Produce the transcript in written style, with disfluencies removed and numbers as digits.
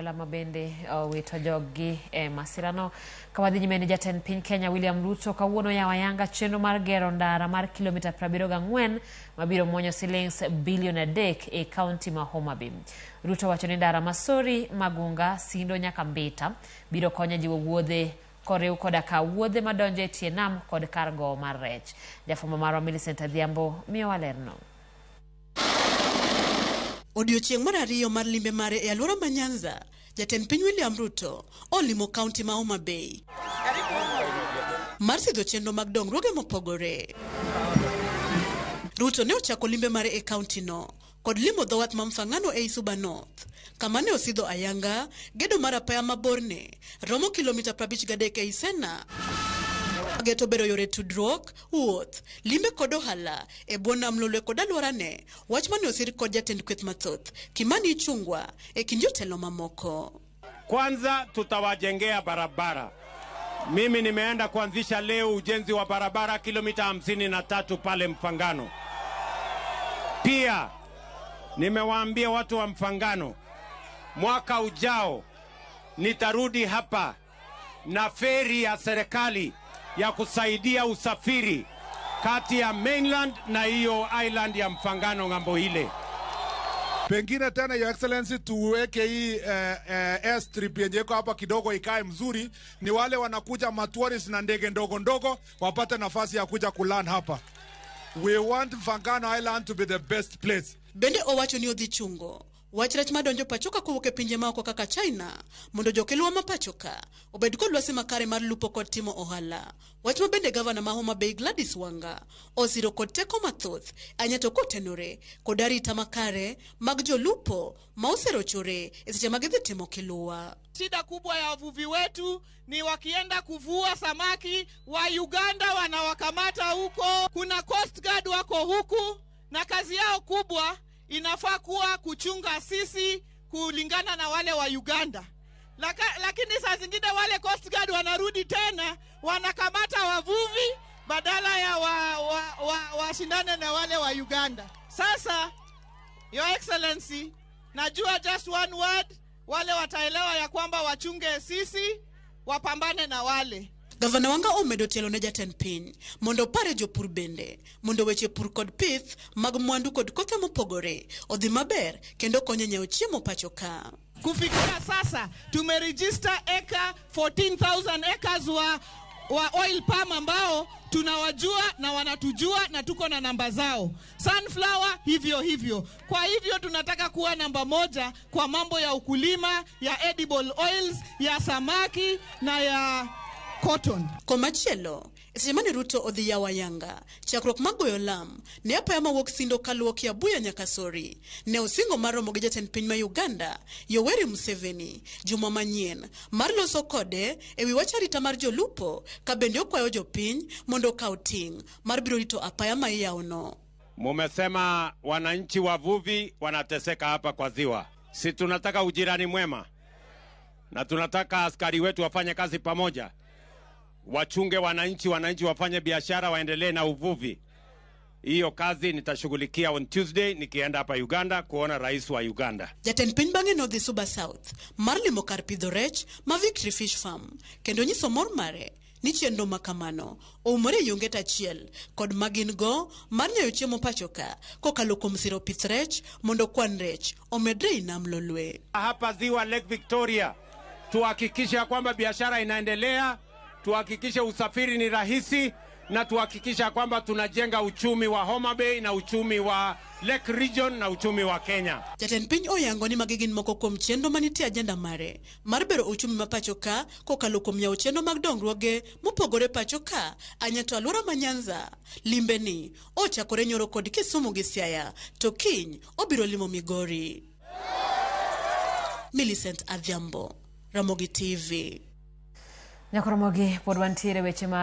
anyuola ma bende owito joggi e masirano. Ka wadhi nyime ni jatend piny Kenya William Ruto kawuono oyawo ayanga chenro mar gero ndara mar kilomita 74 mabiro muonyo silings bilion 3 e kaunti ma Homa Bay. Ruto wacho ni ndara ma Sori, Magunga, Sindo nyaka Mbita biro konyo e jiwo wuodhe koriw koda ka wuodhe madonjo e tie nam kod kar gowo mar rech. Jafwambo marwa Millicent Adhiambo miyowa lerno. Odiochieng' mar ariyo mar limbe mare e alwora ma Nyanza, Jatend Piny William Ruto olimo kaunti ma Homa Bay mar sidho chenro mag dongruoge mopogore. Ruto ne ochako limbe mare e kaunti no kod limo dho wath ma Mfangano ei Suba North, kama ne osidho ayanga gedo mar apaya ma borne romo kilomita 53 ei Sena. Geto bero yore tudruok, wuoth, limbe kod ohala e bwo nam Lolwe kod alworane, wach mane osir kod jatend kweth mathoth Kimani Ichung'wa e kind jotelo mamoko. Kwanza tutawajengea barabara. Mimi nimeenda kuanzisha leo ujenzi wa barabara kilomita 53 pale Mfangano. Pia nimewaambia watu wa Mfangano, mwaka ujao nitarudi hapa na feri ya serikali ya kusaidia usafiri kati ya mainland na hiyo island ya Mfangano ng'ambo ile. Pengine tena Your Excellency tuweke hii airstrip yenye iko hapa kidogo ikae mzuri, ni wale wanakuja matourist na ndege ndogo ndogo wapate nafasi ya kuja kuland hapa. We want Mfangano Island to be the best place. Bende owacho ni odhi chungo wach rech madonjo pachoka kowuok e pinje maoko kaka China mondo jokelwa ma pachoka obed kod lwasi makare mar lupo kod timo ohala. Wach ma bende gavana ma Homa Bay Gladys Wanga osiro kod teko mathoth ahinya to kotenore kod arita makare mag jolupo ma oserochore e seche ma gidhi timo kiluwa. Shida kubwa ya wavuvi wetu ni wakienda kuvua samaki wa Uganda wanawakamata huko. Kuna Coast Guard wako huku na kazi yao kubwa inafaa kuwa kuchunga sisi kulingana na wale wa Uganda. Lakini saa zingine wale Coast Guard wanarudi tena wanakamata wavuvi badala ya washindane na wale wa Uganda. Sasa Your Excellency, najua just one word, wale wataelewa ya kwamba wachunge sisi, wapambane na wale. Gavana Wanga omedo tielo ne jatend piny mondo opare jopur bende mondo weche pur kod pith mag mwandu kod kothe mopogore odhi maber kendo konyo nyiewo chiemo pacho ka. Kufikia sasa tumeregister eka 14,000 acres wa oil palm ambao tunawajua na wanatujua na tuko na namba zao. Sunflower hivyo hivyo. Kwa hivyo tunataka kuwa namba moja kwa mambo ya ukulima, ya edible oils, ya samaki na ya cotton. Komachielo, e seche mane Ruto odhi yawo ayanga chakruok mar goyo lam ne apaya mawuok Sindo kaluwo Kiabuya nyaka Sori, ne osingo mar romo gi jatend piny ma Uganda Yoweri Museveni juma manyien mar loso kode e wi wach arita mar jolupo ka bende okwayo jopiny mondo okaw ting' mar biro rito apaya ma iyawono. Mumesema wananchi wavuvi wanateseka hapa kwa ziwa. Si tunataka ujirani mwema na tunataka askari wetu wafanye kazi pamoja, wachunge wananchi, wananchi wafanye biashara, waendelee na uvuvi. Hiyo kazi nitashughulikia on Tuesday nikienda hapa Uganda kuona rais wa Uganda. Jatend piny bang'e nodhi Suba South mar limo kar pidho rech ma Victory Fish Farm kendo nyiso mor mare ni chenro ma kamano oumore e onget achiel kod ma gin go mar nyayo chiemo pacho ka kokalo kuom siro pith rech mondo kwan rech omedre ei nam Lolwe. Hapa ziwa Lake Victoria tuhakikishe ya kwamba biashara inaendelea, tuhakikishe usafiri ni rahisi na tuhakikishe kwamba tunajenga uchumi wa Homa Bay na uchumi wa Lake Region na uchumi wa Kenya. Jatend piny oyango ni magi gin moko kuom chenro manitie agenda mare mar bero uchumi ma pacho ka kokalo kuom yawo chenro mag dongruoge mopogore pacho ka ahinya to alwora ma Nyanza. Limbe ni ochakore nyoro kod Kisumu gi Siaya to kiny obiro limo Migori. Millicent Adhiambo, Ramogi TV. Nyakoromogi pod wantiere weche ma